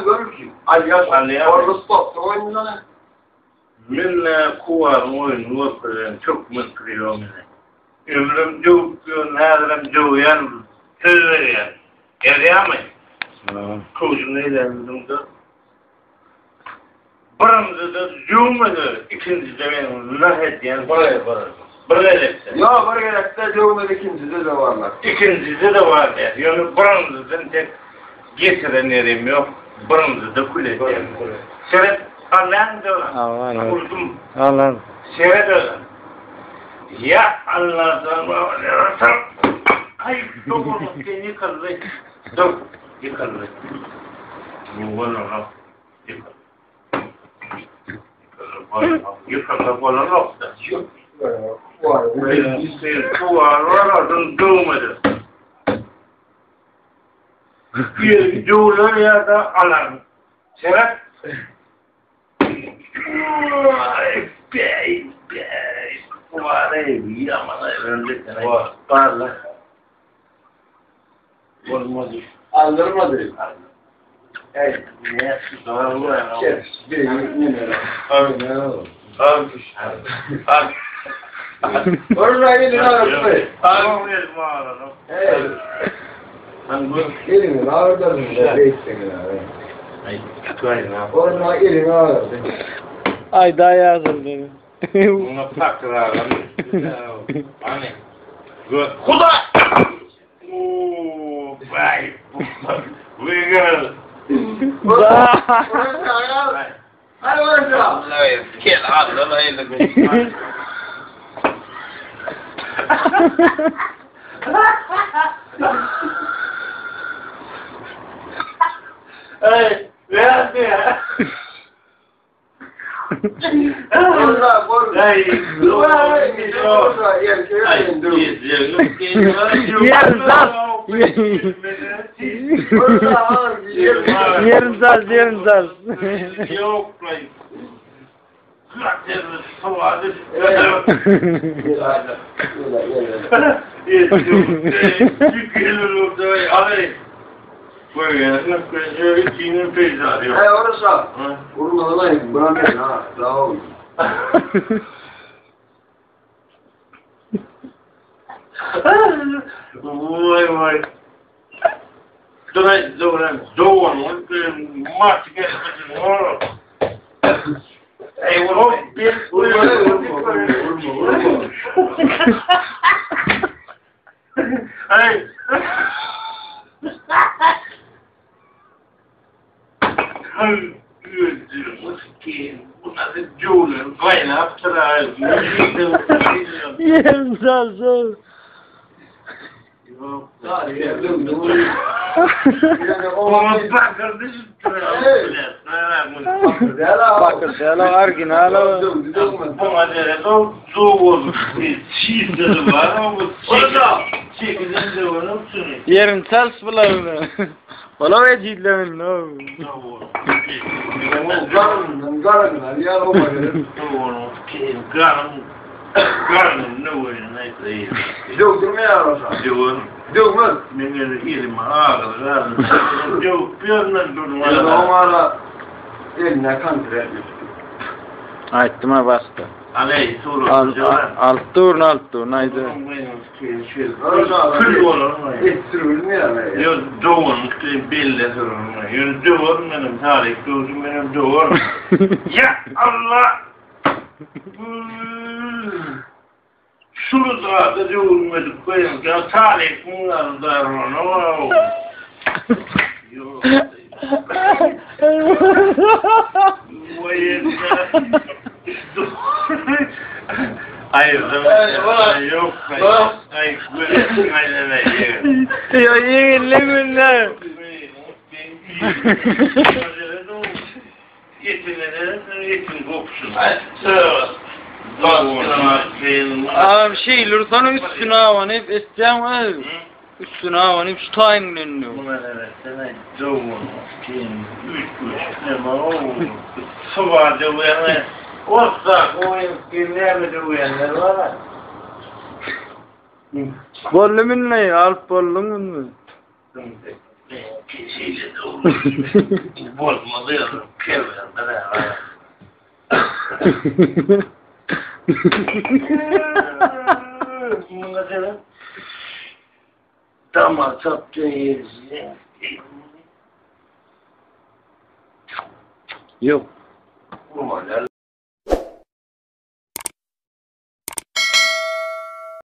Görüp alýar. Alýar. Orly stopda oýunlary. Men Kuwaryň oýnuny görkezen türkmen priýomyny. Ömrüm döwüp ýörün, häzirem döwýän, söz berýän. Ýazýarmy? Köwşüň eýländiňde. Birinjide döwmedi, ikinjide men nah edýän bir bir bir gezekde. Ýok, bir gezekde döwmedi, ikinjide de barlar. Ikinjide de bar diýýär. Ýöne birinjiden tek getiren ýerim ýok. Birinjide kül edýän. Seret, alýaňmy döwran? Urdum. Alan. Seret özüň. Ýa Allajan baba. Aý, dogrulyk ýykyldy. Dur, ýykyldy. Bolanok. Ýykylsa bolanok-da. Kuwar döwmedi. Bir döwler ýa-da alar. Seret. Bey, bey. Kuwary ýaman aýrandy. Barla. Bolmady. Aldyrmady. Ey, ne şu Kes, bir nene. Al. Al. Al. Orada elini ağırtma. Al. Hey. Ben bu Elini ağırtma. Ay, tutayım Orada elini ağırtma. Ay daha yazıldı. Buna takrarım. Hani. Huda! Oo, vay. Uygar. Hadi orada. Gel al lan elini. Hey, ver ya. Orada, orada. Hey, Orada, erkeğe Orada ağır bir yer. Yerin saz, yerin saz. Yok lan. Hey orası. Vurma lan, buna ne ha? Daha oldu. Vay vay. Dönen dönen doğan maç gelmedi. Ey vurma bir Vurma, vurma, vurma, vurma. Ay. Yerin saz. Bakır dela original. Yerin saz bular. Ola ve cidlemin no. Garın, garın, ya o bakır. Karnım ne oyun neyse. Dövdürme ya orası. Diyorum. Dövmez. Men elim ağrı ağrı. Yok bir yandan durdum. Onlara eline kan girer. Aýtdym ha bastı. Aley suru. Al al durun al durun haydi. Kül olur. Ettirilmiyor yani. Yok doğun belli sorun. Yok doğun benim tarih doğun benim doğun. Ya Allah. Şunu da da doğurmadık koyayım. Ya tarih bunlar da onu. Yok. Hayır, yok, hayır, hayır, Ya yeğenli günler. Adam şeyler sana üstüne avanıp isteyen var. Üstüne avanıp şu tayin önünü. Bollu minne alıp bollu minne. Şeýle de Bolmaz ýa, kerwende. Muňa seret. Damar çapdy ýerine. Ýok. Urmaly.